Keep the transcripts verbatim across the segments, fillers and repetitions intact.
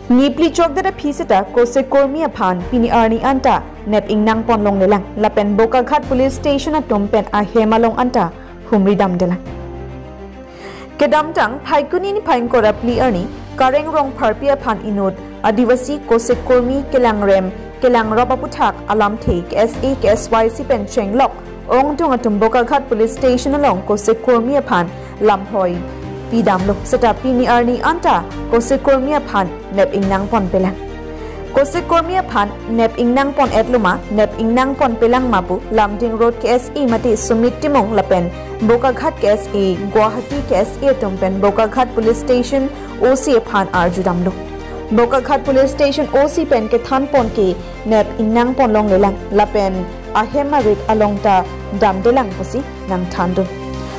Niphli chokdet aphi seta COSAC kormi aphan pini arni anta nep ingnang ponlonglelang lapen Bokaghat Police Station atum pen ahem along anta humri damdelang. Kedamtang Phaikuni niphai ingkoi ra phli arni Kareng Rongpharpi aphan inut Adivasi COSAC kormi kelangrem kelangrap aputhak alamthe KSA KSYC pen chenglok ongdung atum Bokaghat Police Station along COSAC kormi aphan lamhoi pidamlo. Seta pini arni anta COSAC kormi aphan nep ingnang ponpelang. COSAC kormi aphan nep ingnang pon-etloma, nep ingnang ponpelang ma pu Lumding Road KSA mate Sumit Timung lapen Bokaghat KSA, Guwahati KSA atum pen Bokaghat Police Station OC aphan arjudamlo. Bokaghat Police Station OC pen kethan pon ke nep ingnang ponlonglelang lapen ahem arit along ta damdelang pusi nangthandun.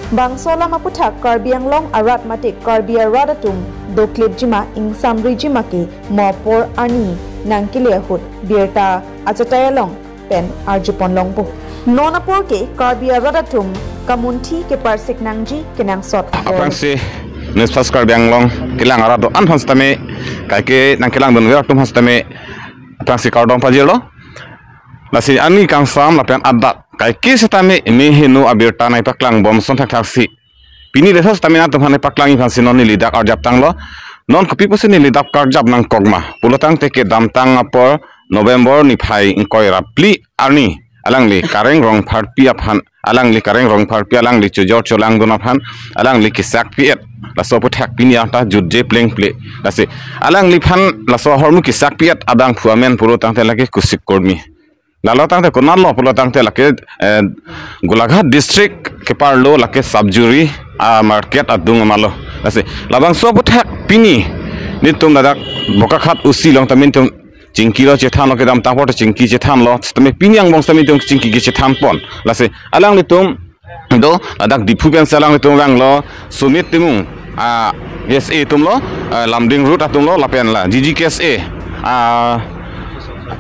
Bangso alam aputhak Karbi Anglong arat mate Karbi arat atum doklipjima ingsamrijima ke mo apor arni nangkele ahut birta achatai along pen arjuponlongpo. Non apor ke Karbi arat atum kamunthi keparsik nangji kenangsot apor. Aphrangsi News Fast Karbi Anglong kelang arat do-an aphan sitame, kaike nangkelangdunver atum aphan sitame aphrangsi kardom pajirlo. Lasi ani kangsam lapen adak kaike sitame ne heno abirta nangpaklangbom ason thakthaksi pini detha sitame nangtumphan paklang aphansi non neli dak arjap tanglo. Non kopi pusi neli dak karjap nangkokma pulo tangte kedamtang apor November niphai ingkoi ra phli arni alangli Kareng Rongpharpi aphan, alangli Kareng Rongpharpi alangli chojor cholangdun aphan alangli kesakpi-et, laso aputhak pini anta jutje plengple. Lasi alangliphan laso ahormu kesakpi-et abangphu amen pulo tangte lake COSAC kormi. Lalo tangte konatlo pulo tangte lake, eh, Golaghat district keparlo lake Sabjuri, ah, market adung amalo. Lasi labangso aputhak pini nelitum ladak Bokaghat OC along tame nelitum chingkilo chethanlo, kedamtang apor ta chingki chethanlo. Tame pini angbong tame nelitum chingki kechethan pon. Lasi alanglitum do ladak Diphu pensi alanglitum vanglo Sumit Timung, ah, KSA atumlo, ah, Lumding Road atumlo lapen la GGKSA, ah,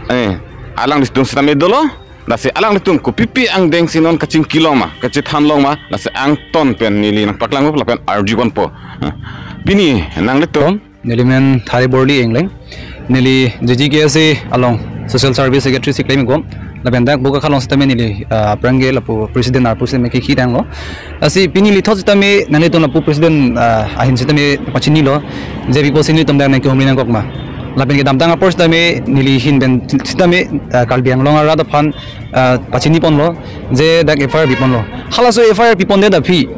eh, alanglitum sitame dolo. Lasi alanglitum kopipi angdengsi non kachingkilongma, kachethanlongma, lasi angton pen neli nangpaklangpo lapen arjuponpo. Ah, pini nanglitum Neli men Thari Borli Engleng. Neli GGKSA along Social Service Secretary si klem ingkom. Lapen dak Bokaghat along sitame neli, ah, aphrang ke lapu president arpu sitame kiki tanglo. Lasi pini lithot sitame nanglitum lapu president, ah, ahin sitame pachinilo. Je pi pusi nelitum dak nangkehumri nangkokma. Lapen kedamtang apor sitame neli ahin pen sitame, ah, Karbi Anglong arat aphan, ah, pachiniponlo. Je dak FIR piponlo. Halaso FIR pipondet aphi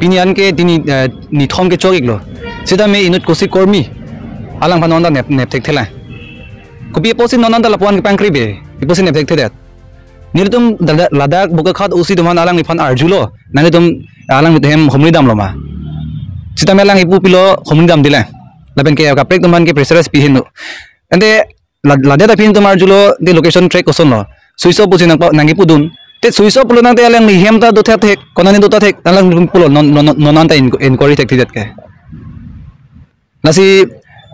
pini anke pini, ah, nithom kechok-iklo. Sitame inut COSAC kormi alangphan non ta nep, nep thekthelang. Kopi pusi non ta lapuan kepangkri be, pi pusi nep thekthedet. Nelitum dada-, ladak Bokaghat OC atum aphan alangliphan arjulo. Nanglitum alangli ahem humri damloma. Sitame alangli pu pilo humri damdelang. Lapen ke kaprek atum aphan ke pressurize pi henlo. Ante la-, ladak ta pini nelitum arjulo, the location track kosonlo. Switch off pusi nangpa-, nangkipudun. Te switch off pulo tangte alangli hem ta do thekthek, konane do ta thek, alangli pulo non, non, non, non anta in-, inquiry thekthedet ke. Lasi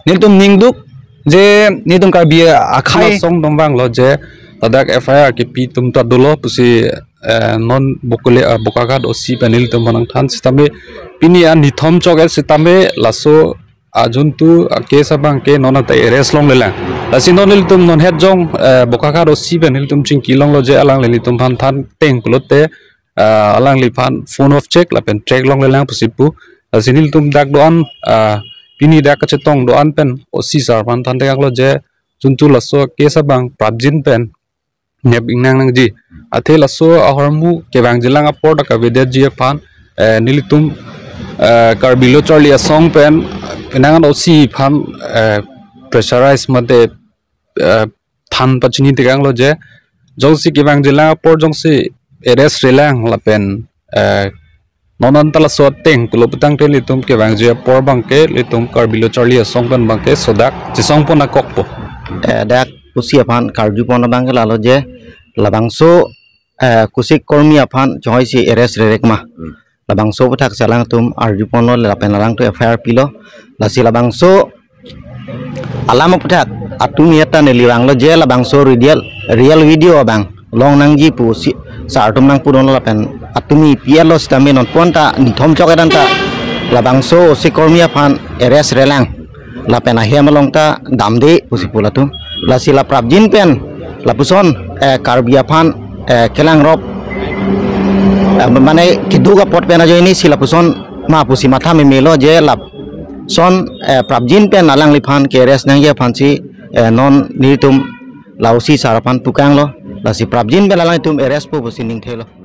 nelitum ningduk je nelitum Karbi akhei asong atum vanglo je ladak FIR kepi atum ta dolo pusi, eh, non Bokole, eh, Bokaghat OC pen nelitum aphan nangthan sitame pini an nithom chok-et sitame laso ajuntu a case abang ke non anta arrest longlelang. Lasi non nelitum non het jong, eh, Bokaghat OC pen nelitum chingkilonglo je alangli nelitum aphan thanteng pulote, eh, alangliphan phone off check lapen track longlelang pusi pu. Lasi nelitum dak do-an, eh, pini dak kachetong do-an pen OC sir aphan thantekanglo je juntu laso case abang prapjin pen nep ingnang nangji. Athe laso ahormu kevangjilang apor ta kavedetji aphan, eh, nelitum, eh, Karbi Lo Charli Asong pen, eh, penang an OC aphan, eh, pressurize mate, eh, than pachinitekanglo je, jongsi kevangjilang apor jongsi arrest relang lapen, eh, non anta laso ateng pulo putangte nelitum kevangji apor abang ke nelitum Karbi Lo Charli Asong pen abang ke sodak chesongpon nangkokpo. Eh, dak OC aphan karjupon abang ke lalo je labangso, eh, COSAC kormi aphan chonghoi si arrest rerek ma. Hmm. Labangso aputhak si alangtum arjuponlo lapen alangtum FIR pilo. Lasi labangso alam aputhak atum eta neli vanglo je labangso real, real video abang long nangji pusi sir atum nangpudunlo lapen atum pi-etlo sitame non pon ta nithom chok-et anta labangso OC kormi aphan arrest relang. lapen ahem along ta damde pusi pu latum. Lasi la prapjin pen lapuson eh, Karbi aphan eh, kelangrop eh, mane keduk apot pen ajoine si lapuson ma pusi matha memelo je lapuson eh, prapjin pen alangliphan ke-arrest nangji aphansi eh, non nelitum la O C sir aphan pukanglo. Lasi prapjin pen alanglitum arrest po pusi ningthelo.